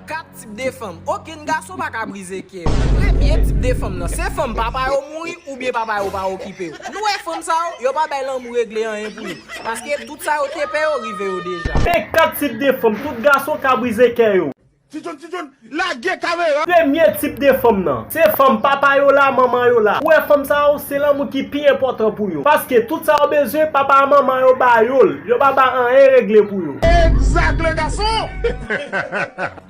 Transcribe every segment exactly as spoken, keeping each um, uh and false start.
Kat tip de fanm. Okenn gason pa ka brize kè yo. Premye tip de fanm nan, se fanm papa yo mouri oubyen papa yo pa okipe yo. Nou wè fanm sa yo, yo pa bay lanmou regle anyen pou yo. Paske tout sa yo te pè yo rive yo deja. Men kat tip de fanm tout gason ka brize kè yo. Ti John, Ti John, lage kamera. Premye tip de fanm nan, se fanm papa yo la, manman yo la. Ou wè fanm sa yo, se lanmou ki pi enpòtan pou yo. Paske tout sa yo bezwen, papa a manman yo ba yo l. Yo pa ba anyen regle pou yo. Egzak, le gason.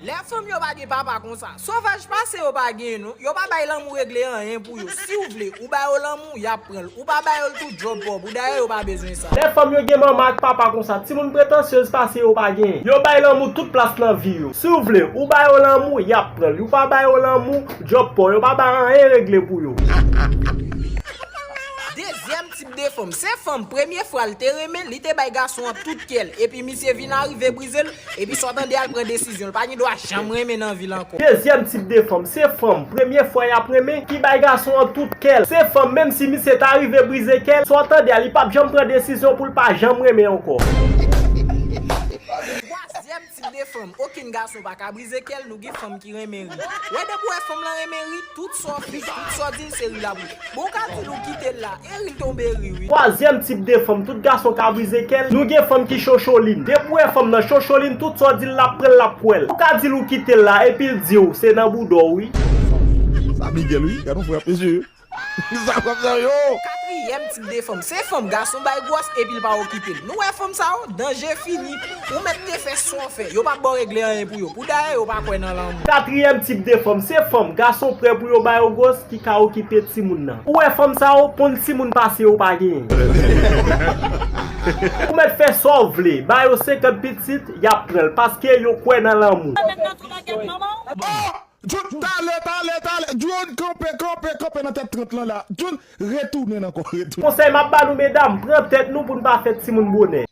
Lè fanm yo pa gen papa konsa, sovaj pase yo pa genyen non. Yo pa bay lanmou regle anyen pou yo. Si w vle, ou ba yo lanmou, y ap pran l. Ou pa ba yo l tou, djòb pa w pou. Dayè, yo pa bezwen sa. Lè fanm yo gen manman ak papa konsa, timoun pretansyez pase yo pa genyen. Yo bay lanmou tout plas nan vi yo. Si w vle, ou ba yo lanmou, y ap pran l. Ou pa ba yo lanmou, djòb pa w. Yo pa ba anyen regle pou yo. Dezyèm tip de fanm, se fanm premye fwa l te renmen, li te bay gason an tout kè l, epi misye vin arive brize l, epi sa w tande a l pran desizyon, l pa gen dwa janm renmen nan vi l ankò. Dezyèm tip de fanm, se fanm premye fwa y ap renmen ki bay gason an tout kè l. Se fanm, menm si misye ta rive brize kè l, sa w tande a, li p ap janm pran desizyon pou l pa janm renmen ankò. Twazyèm tip de fanm, okenn gason pa ka brize kè l, nou gen fanm ki renmen ri. Wè depi w wè fanm lan renmen ri, tout sa w fè, tout sa w di l se ri l ap ri. Bon, w ka di l ou kite l la, e ri l tonbe ri wi. Twazyèm tip de fanm tout gason ka brize kè l, nou gen fanm ki chocholin. Depi w wè fanm nan chocholin, tout sa w di l l ap pran l, l ap kwè l. Ou ka di l ou kite l la, epi l di w se nan bouda w wi. Sa Miguel wi, gad yon frè ap mesye. Sa frè ap sa yo. Katriyèm tip de fanm, se fanm gason bay gwòs epi l pa okipe l. Nou wè fanm sa yo, danje fini. Ou mèt te fè sa w fè, yo p ap ba w regle anyen pou yo. Pou dayè, yo pa kwè nan lanmou. Katriyèm tip de fanm, se fanm gason prè pou yo ba yo gwòs ki ka okipe timoun nan. Ou wè fanm sa yo, ponn timoun pase yo pa genyen. Ou mèt fè sa w vle, ba yo senkant pitit, y ap pran l, paske yo kwè nan lanmou. Oh! John, talè, talè, talè. John, kanpe, kanpe, kanpe nan tèt trant lan la. John, retounen ankò, retounen. Konsèy m ap ba nou, medam, pran tèt nou pou n pa fè timoun bonè.